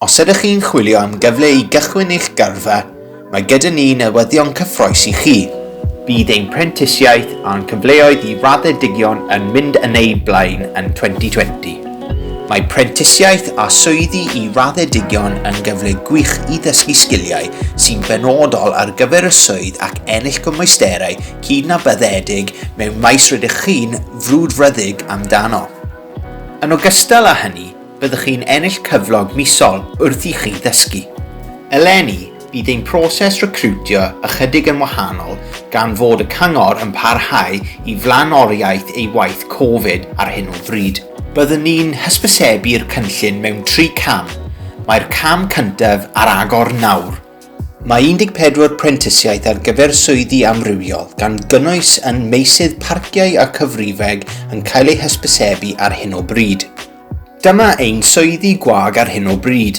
Os ydych chi'n chwilio am gyfle i gychwyn eich gyrfa, mae gyda ni newyddion cyffrous i chi. Bydd ein prentisiaeth a'n cyfleoedd i raddedigion yn mynd yn eu blaen yn 2020. Mae prentisiaeth a swyddi i raddedigion yn gyfle gwych i ddysgu sgiliau sy'n benodol ar gyfer y swydd ac ennill cymwysterau cydnabyddedig mewn maes rydych chi'n frwdfrydig amdano. Yn ogystal â hynny, byddwch chi'n ennill cyflog misol wrth i chi ddysgu. Eleni, bydd ein proses recriwtio ychydig yn wahanol gan fod y Cyngor yn parhau i flaenoriaeth ei waith Covid ar hyn o bryd. Byddwn ni'n hysbysebu'r cynllun mewn tri cam. Mae'r cam cyntaf ar agor nawr. Mae 14 prentisiaeth ar gyfer swyddi amrywiol, gan gynnwys yn meysydd parciau a cyfrifeg, yn cael eu hysbysebu ar hyn o bryd. Dyma ein swyddi gwag ar hyn o bryd.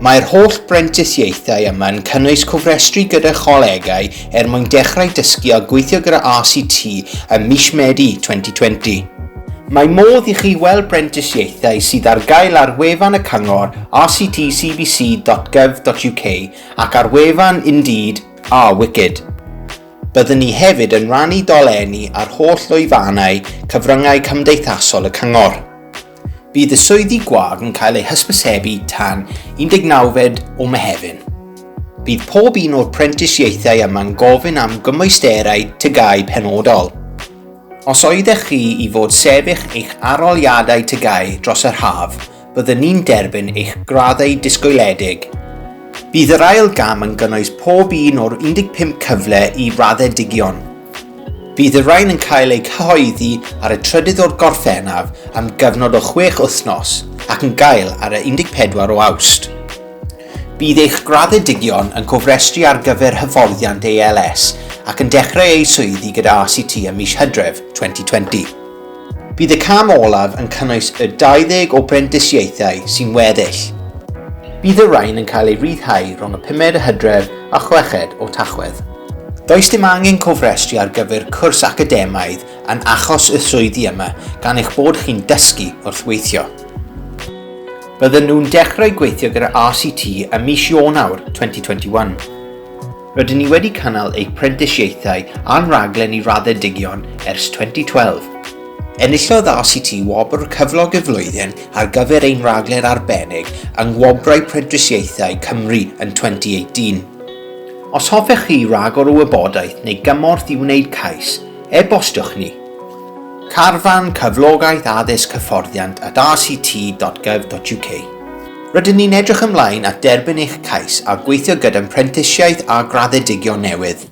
Mae'r holl brentisiaethau yma'n cynnwys cofrestru gyda cholegau er mwyn dechrau dysgu a gweithio gyda RCT ym mis Medi 2020. Mae modd i chi weld brentisiaethau sydd ar gael ar wefan y cyngor rctcbc.gov.uk ac ar wefan Indeed a Wicked. Byddwn ni hefyd yn rhannu dolenni ar holl lwyfannau cyfryngau cymdeithasol y Cyngor. Bydd y swyddi gwag yn cael eu hysbysebu tan 19fed o Mehefin. Bydd pob un o'r prentisiaethau yma'n gofyn am gymwysterau TGAU penodol. Os oeddech chi i fod sefyll eich arholiadau TGAU dros yr haf, byddwn ni'n derbyn eich graddau disgwyliedig. Bydd yr ail gam yn gynnwys pob un o'r 15 cyfle i raddedigion. Bydd y rhain yn cael eu cyhoeddi ar y trydydd o'r Gorffennaf am gyfnod o chwech wythnos ac yn gael ar y 14 o Awst. Bydd eich graddedigion yn cofrestru ar gyfer hyfforddiant ALS ac yn dechrau eu swyddi gyda RCT ym mis Hydref 2020. Bydd y cam olaf yn cynnwys y 20 o brentisiaethau sy'n weddill. Bydd y rhain yn cael eu rhyddhau rhwng y pumed o Hydref a chweched o Tachwedd. Does dim angen cofrestru ar gyfer cwrs academaidd yn achos y swyddi yma gan eich bod chi'n dysgu wrth weithio. Bydden nhw'n dechrau gweithio gyda RCT ym mis Ionawr 2021. Rydyn ni wedi cynnal eu prentisiaethau a'n rhaglen i raddedigion ers 2012. Enillodd RCT wobr Cyflog y Flwyddyn ar gyfer ein rhaglen arbennig yng Ngwobrau Prentisiaethau Cymru yn 2018. Os hoffech chi ragor o wybodaeth neu gymorth i wneud cais, e-bostiwch ni. Carfan Cyflogaeth Addysg Hyfforddiant at rct.gov.uk. Rydyn ni'n edrych ymlaen at derbyn eich cais a gweithio gyda'n prentisiaid a graddedigion newydd.